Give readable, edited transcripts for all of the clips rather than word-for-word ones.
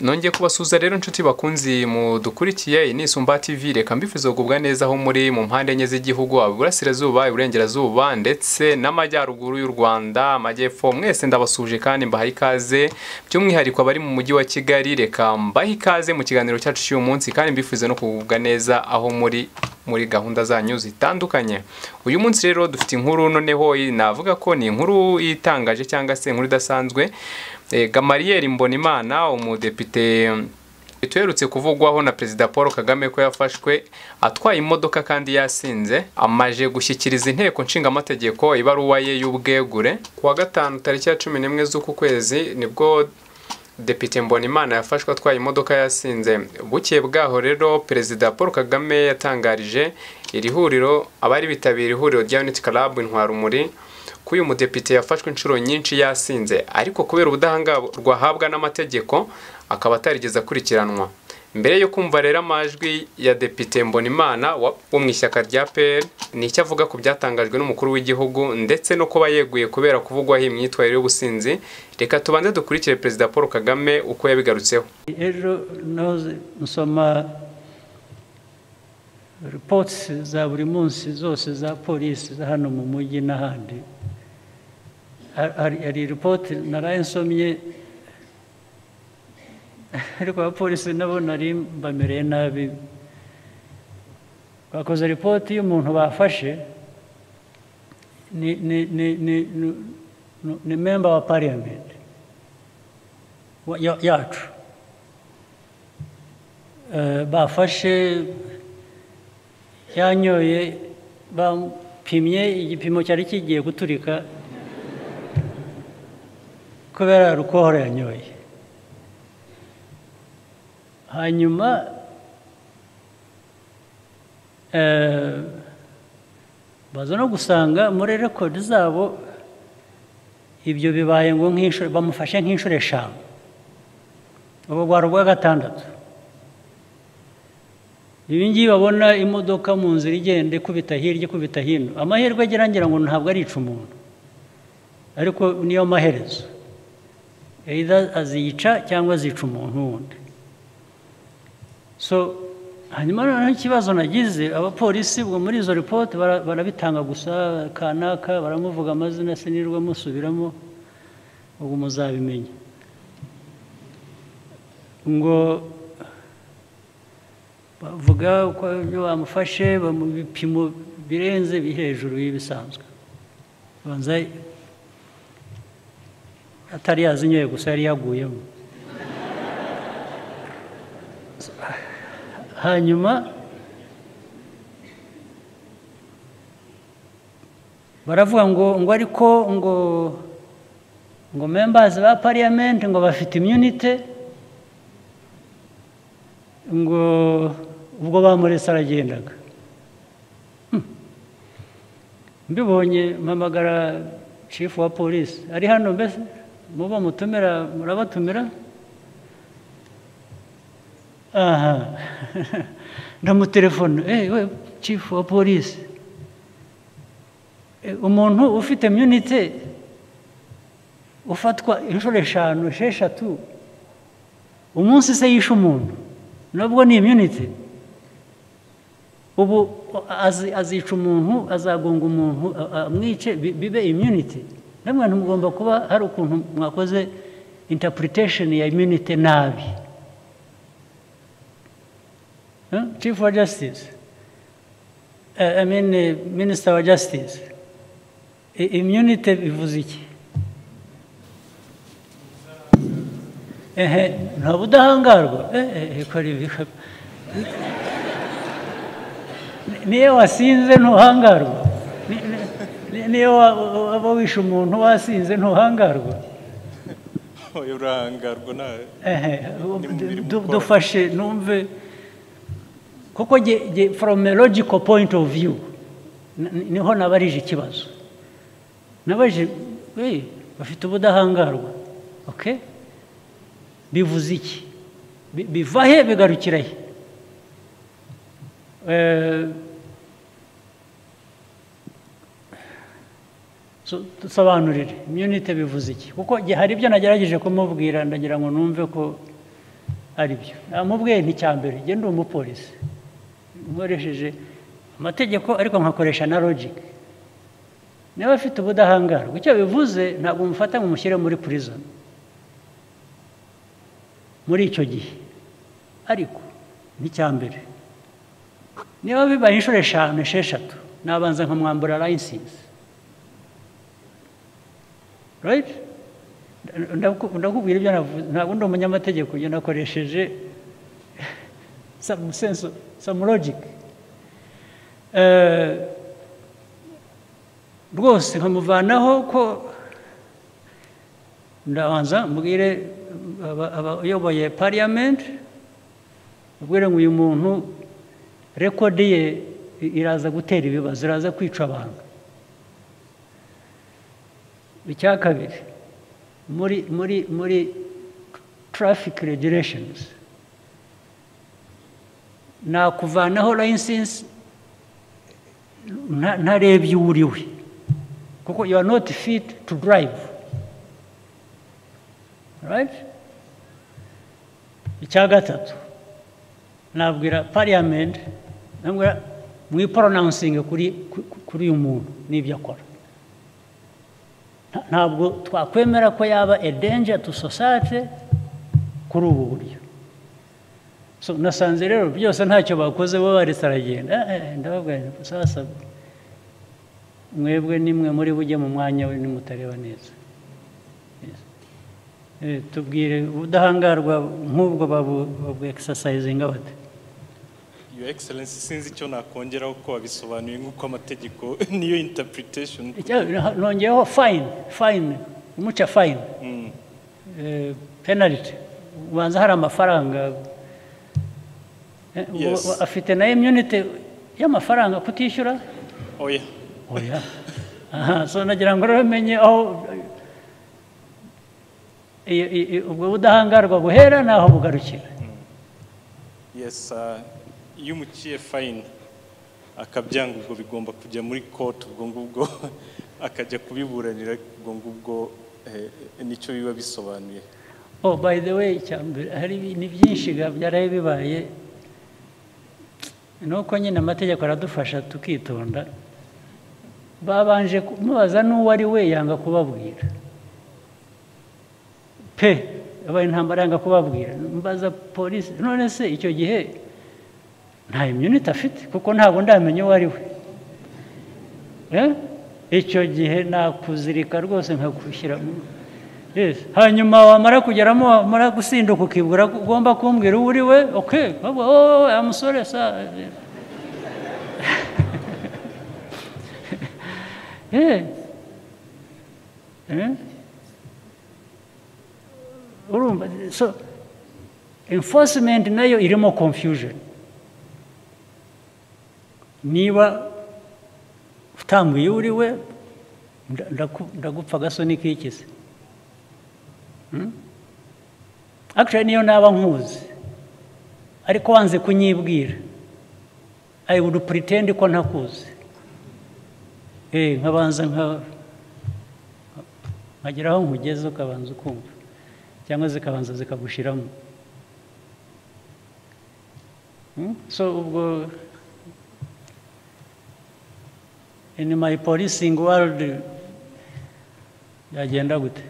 Nongeye kubasuhuza rero nshuti bakunzi mudukurikiye, iyi ni Isumba TV. Reka mbifuze kugubwa neza aho muri mu mpande enye z'igihugu, iburasirazuba, iburengerazuba ndetse n'amajyaruguru y'u Rwanda, amajyepfo, mwese ndabasuje kandi mbahaye ikaze. By'umwihariko abari mu mujyi wa Kigali, reka mbahe ikaze mu kiganiro cyacu cy'uyu munsi kandi mbifuze no kugubwa neza aho muri gahunda zanyu zitandukanye. Uyu munsi rero dufite inkuru, noneho navuga ko ni inkuru itangaje cyangwa se inkuru idasanzwe. Gamariel Mbonimana, umudepite tuherutse kuvugwaho na Perezida Paul Kagame ko yafashwe atwaye imodoka kandi yasinze, amaje gushyikiriza inteko nshingamategeko ibaruwa ye y'ubwegure. Kuwa gatanu tariki ya 11 z'uku kwezi nibwo Depite Mbonimana yafashwe atwaye imodoka yasinze. Bukeye bwaho rero Perezida Paul Kagame yatangarije iri huriro abari bitabiriye ihuriro rya Unity Club Intwarumuri ko uyu mudepite yafashwe inshuro nyinshi yasinze, ariko kubera ubudahangarwa ahabwa n'amategeko akaba atarigeze akurikiranwa. Mbere yo kumva rero amajwi ya Depite Mbonimana wo mu ishyaka rya PR, ni icyo avuga ku byatangajwe n'umukuru w'igihugu ndetse no kuba yeguye kubera kuvugwaho imyitwarire y'ubusinzi, reka tubanze dukurikire Perezida Paul Kagame uko yabigarutseho. Ejo nahoze nsoma reports za buri munsi zose za polisi za hano mu mujyi n'ahandi. Hari report naraye nsomye, ariko abapolisi nabo nari mbamereye nabi. Bakoze report y'umuntu bafashe ni member wa parliament yacu, bafashe yanyoye, bapimye igipimo cyari kigiye guturika kubera alcohol yanyoye. Hanyuma baza no gusanga muri record zabo ibyo bibaye ngo nk'inshuro bamufashe nk'inshuro 5, ubu bwari ubwa 6. Ibi ngibi babona imodoka mu nzira igenda ikubita hirya ikubita hino, amahirwe agira ngo ntabwo arica umuntu, ariko niyo maherezo either azica cyangwa azica umuntu wundi. So hanyuma noneho ikibazo nagize, abapolisi ubwo muri izo report barabitanga gusa kanaka, baramuvuga amazina sinirwa musubiramo, ubwo muzabimenya. Ngo bavuga ko ibyo bamufashe mu bipimo birenze hejuru y'ibisanzwe, banza atari yazinyoye gusa yari yaguyemo. Hanyuma baravuga ngo ariko ngo members ba parliament ngo bafite immunity, ngo ubwo bamuretse aragendaga. Mbibonye mpamagara chief wa police ari hano, mbese muba mutumira murabatumira. Aha ndamutelefone, we chief wa police, umuntu ufite immunity ufatwa inshuro 5 6 umunsi se yishe umuntu, nabwo ni immunity. Ubu azica umuntu, azagonga umuntu, amwice, bibe immunity. Namwe mugomba kuba hari ukuntu mwakoze interpretation ya immunity nabi. Chief of Justice, I mean Minister of Justice, immunity bivuze iki? Nta budahangarwa. Niyo wasinze ntuhangarwa, niyo waba wishe umuntu wasinze ntuhangarwa. Urahangarwa nawe. Dufashe numve kuko from a logical point of view niho nabarije ikibazo. Nabaje bafite ubudahangarwa, okay, bivuze iki? Biva he bigarukira he? Dusobanurire immunity bivuze iki, kuko hari ibyo nagerageje kumubwira ndagira ngo numve ko Ari byo namubwiye nti icya mbere njye ndi umupolisi, nkoresheje amategeko ariko nkakoresha na logic. Niba afite ubudahangarwa, icyo bivuze ntabwo mufata ngo mushyire muri prison muri icyo gihe. Ariko n'icya mbere, niba bibaye inshuro 5, 6, nabanza nkamwambura license, right? Ndakubwira ibyo navuze, ntabwo ndi umunyamategeko, njye nakoresheje some sense, some logic. Rwose nkamuvanaho ko ndabanza mbwire abayoboye parliament, mbwire ngo uyu muntu record ye iraza gutera ibibazo, iraza kwica abantu. Icya kabiri, muri traffic regulations nakuvanaho license ntarebye uwo uri we, kuko you are not fit to drive, right? Icya gatatu, nabwira parliament, nabwira mwiporonansinge kuri uyu muntu n'ibyo akora. Ntabwo twakwemera ko yaba a danger to society kuri ubu buryo. So nasanze rero byose ntacyo bakoze, bo baretse aragenda. Ndababwira nti sasa mwebwe nimwe muri bujye mu mwanya we nimutareba neza. Tubwire ubudahangarwa nk'ubwo babu exercising bate? Your Excellency, sinzi icyo nakongeraho ko wabisobanuye nk'uko amategeko niyo interpretation. Nongeyeho fine, umuca fine, penalty, ubanza hari amafaranga. Yes. Afite na immunity y'amafaranga kutishyura? Oya. Oya. Aha, so nagira ngo rero menye aho ubwo budahangarwa buhera naho bugarukira. Yes, iyo umuciye fine akabyanga, ubwo bigomba kujya muri court, ubwo ngubwo akajya kubiburanira, ubwo ngubwo nicyo biba bisobanuye. Oh, by the way, hari ni byinshi byaraye bibaye, nuko nyine amategeko aradufasha tukitonda. Babanje kumubaza n'uwo ari we, yanga kubabwira pe, abaye intambara yanga kubabwira. Mbaza polisi, none se icyo gihe nta immunity afite kuko ntabwo ndamenya uwo ari we? Icyo gihe nakuzirika rwose nkakushyira. Yes. Hanyuma wamara kugeramo, wamara gusinduka ukibwira ko ugomba kumbwira uwo uri we, okay, oh, I'm sorry sir. Urumva, so enforcement nayo irimo confusion. Niba utambwiye uri we, ndagupfa agasoni k'ikize. Actually niyo naba nkuzi ariko wanze kunyibwira, I would pretend ko ntakuzi. Nkabanza nkagera aho nkugeze ukabanza ukumva, cyangwa zikabanza zikagushiramo. So ubwo in my policing world yagenda gute?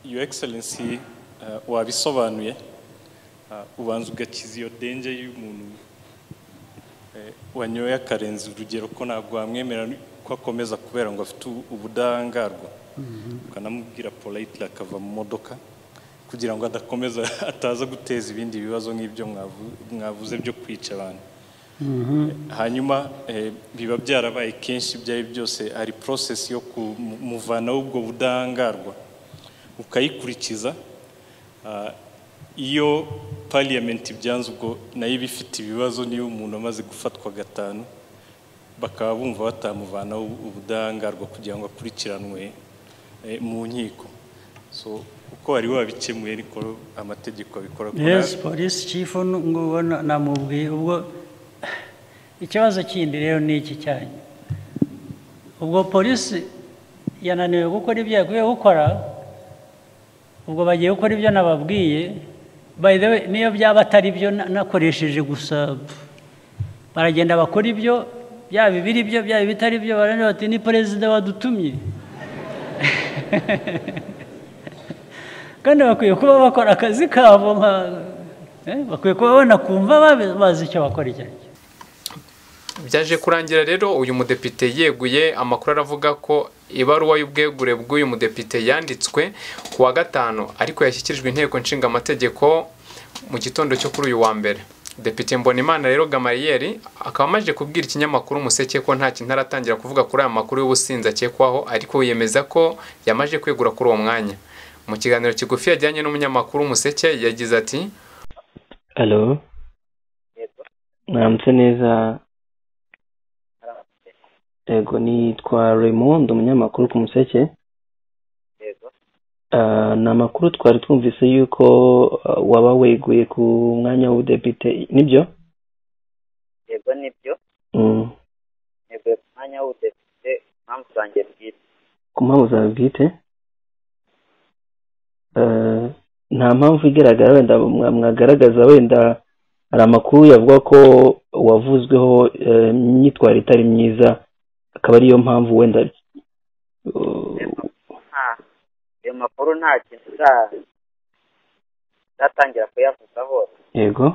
Your Excellency, wabisobanuye, ubanza ugakiza iyo danger y'umuntu wanyoye akarenza urugero, ko ntabwo wamwemera ko akomeza kubera ngo afite ubudahangarwa, ukanamubwira politely akava mu modoka kugira ngo adakomeza, ataza guteza ibindi bibazo nk'ibyo mwavuze byo kwica abantu. Hanyuma biba byarabaye kenshi, byari byose hari process yo kumuvanaho ubwo budahangarwa ukayikurikiza. Iyo parliament byanze, ubwo nayo iba ifite ibibazo. Niyo umuntu amaze gufatwa 5 bakaba bumva batamuvanaho ubudahangarwa kugira ngo akurikiranwe mu nkiko. So uko wari wabikemuye niko amategeko abikora. Yes, police chief ngo namubwiye. Ubwo ikibazo kindi rero ni iki cyanyu, ubwo polisi yananiwe gukora ibyo yakwiye gukora, ubwo bagiye gukora ibyo nababwiye. By the way, niyo byaba atari byo, nakoresheje gusa, baragenda bakora ibyo, byaba ibiri byo, byaba ibitari byo, baravuga bati ni perezida wadutumye. Kandi bakwiye kuba bakora akazi kabo, bakwiye kuba banakumva bazi icyo bakora icyo ari cyo. Byaje kurangira rero uyu mudepite yeguye. Amakuru aravuga ko ibaruwa y'ubwegure bw'uyu mudepite yanditswe ku wa gatanu, ariko yashyikirijwe inteko nshinga amategeko mu gitondo cyo kuri uyu wa mbere. Depite Mbonimana rero Gamariyeri akaba amaze kubwira ikinyamakuru Umuseke ko nta kintu aratangira kuvuga kuri aya makuru y'ubusinzi akekwaho, ariko yemeza ko yamaze kwegura kuri uwo mwanya. Mu kiganiro kigufi yajyanye n'umunyamakuru Umuseke yagize ati: Allo, mwaramutse neza. Yego, nitwa Raymond, umunyamakuru ku Museke. Yego. Ni amakuru twari twumvise yuko waba weguye ku mwanya w'ubudepite, nibyo? Yego, nibyo. Neguye ku mwanya w'ubudepite impamvu zanjye bwite. Ku mpamvu zawe bwite? Nta mpamvu igaragara wenda mwagaragaza, wenda hari amakuru yavuga ko wavuzweho imyitwarire itari myiza, akaba ariyo mpamvu wenda. Ayo makuru nta kintu nzatangira kuyavugaho. Yego.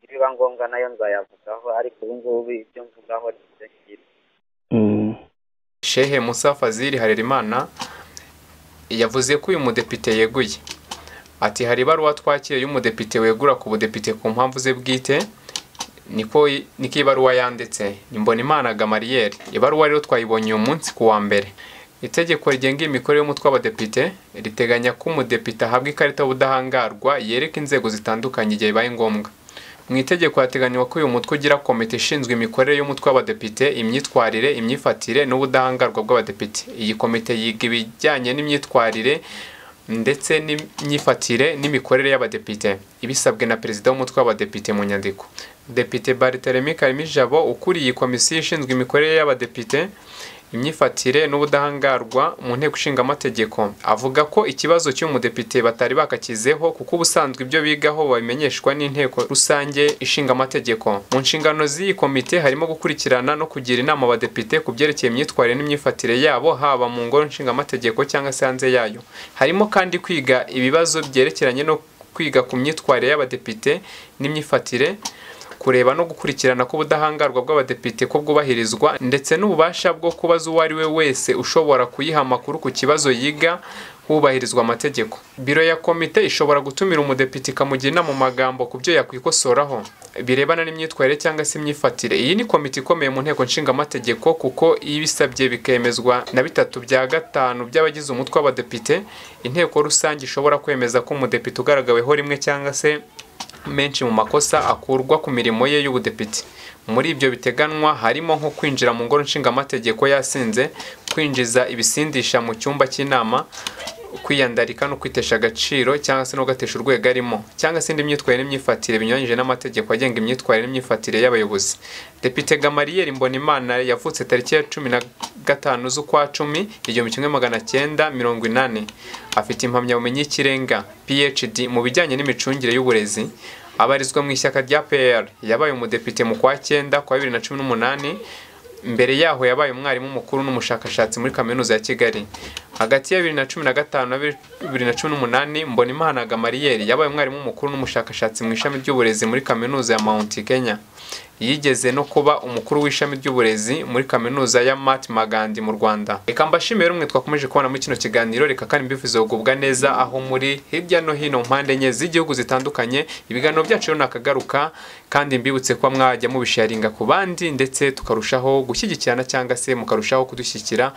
Nibiba ngombwa nayo nzayavugaho, ariko ubu ngubu ibyo mvugaho ni ibyo ngibyo. Shehe Musa Fazili Harerimana yavuze ko uyu mudepite yeguye. Ati hari ibaruwa twakiriye y'umudepite wegura ku budepite ku mpamvu ze bwite, niko ibaruwa yanditse. Ni Mbonimana Gamariyeri. Ibaruwa rero twayibonye uyu munsi ku wa mbere. Itegeko rigenga imikorere y'umutwe w'abadepite riteganya ko umudepite ahabwa ikarita y'ubudahangarwa yereka inzego zitandukanye igihe bibaye ngombwa. Mu itegeko hateganywa ko uyu mutwe ugira komite ishinzwe imikorere y'umutwe w'abadepite, imyitwarire, imyifatire n'ubudahangarwa bw'abadepite. Iyi komite yiga ibijyanye n'imyitwarire ndetse n'imyifatire n'imikorere y'abadepite, ibisabwe na perezida w'umutwe w'abadepite mu nyandiko. Depite Barthelemy Karimijabo ukuriye komisiyo ishinzwe imikorere y'abadepite, imyifatire n'ubudahangarwa mu nteko ishinga amategeko, avuga ko ikibazo cy'umudepite batari bakakizeho, kuko ubusanzwe ibyo bigaho babimenyeshwa n'inteko rusange ishinga amategeko. Mu nshingano z'iyi komite harimo gukurikirana no kugira inama abadepite ku byerekeye imyitwarire n'imyifatire yabo, haba mu ngoro nshinga amategeko cyangwa se hanze yayo. Harimo kandi kwiga ibibazo byerekeranye no kwiga ku myitwarire y'abadepite n'imyifatire, kureba no gukurikirana ko ubudahangarwa bw'abadepite ko bwubahirizwa, ndetse n'ububasha bwo kubaza uwo ari we wese ushobora kuyiha amakuru ku kibazo yiga hubahirizwa amategeko. Biro ya komite ishobora gutumira umudepite ikamugira inama mu magambo ku byo yakwikosoraho birebana n'imyitwarire cyangwa se imyifatire. Iyi ni komite ikomeye mu nteko nshinga amategeko, kuko iyo ibisabye bikemezwa na 3/5 by'abagize umutwe w'abadepite, inteko rusange ishobora kwemeza ko umudepite ugaragaweho rimwe cyangwa se menshi mu makosa akurwa ku mirimo ye y'ubudepite. Muri ibyo biteganwa harimo nko kwinjira mu ngoro nshingamategeko yasinze, kwinjiza ibisindisha mu cyumba cy'inama, kwiyandarika no kwitesha agaciro cyangwa se no gatesha urwego arimo, cyangwa se indi myitwarire n'imyifatire binyuranyije n'amategeko agenga imyitwarire n'imyifatire y'abayobozi. Depite Gamariyeri Mbonimana yavutse tariki ya 15 z'ukwa 10 1980. Afite impamyabumenyi y'ikirenga PhD mu bijyanye n'imicungire y'uburezi. Abarizwa mu ishyaka rya PR. Yabaye umudepite mu kwa 9 kwa 2018. Mbere yaho yabaye umwarimu mukuru n'umushakashatsi muri kaminuza ya Kigali. Hagati ya 2015 na 2018 Mbonimana Gamariyeri yabaye umwarimu mukuru n'umushakashatsi mu ishami ry'uburezi muri kaminuza ya Mount Kenya. Yigeze no kuba umukuru w'ishami ry'uburezi muri kaminuza ya Mahatma Gandhi mu Rwanda. Reka mbashimire umwe twakomeje kubona muri kino kiganiro, reka kandi mbifuze kugubwa neza aho muri hirya no hino mpande enye z'igihugu zitandukanye. Ibiganiro byacu rero nakagaruka, kandi mbibutse ko mwajya mubisharinga ku bandi, ndetse tukarushaho gushyigikirana cyangwa se mukarushaho kudushyigikira.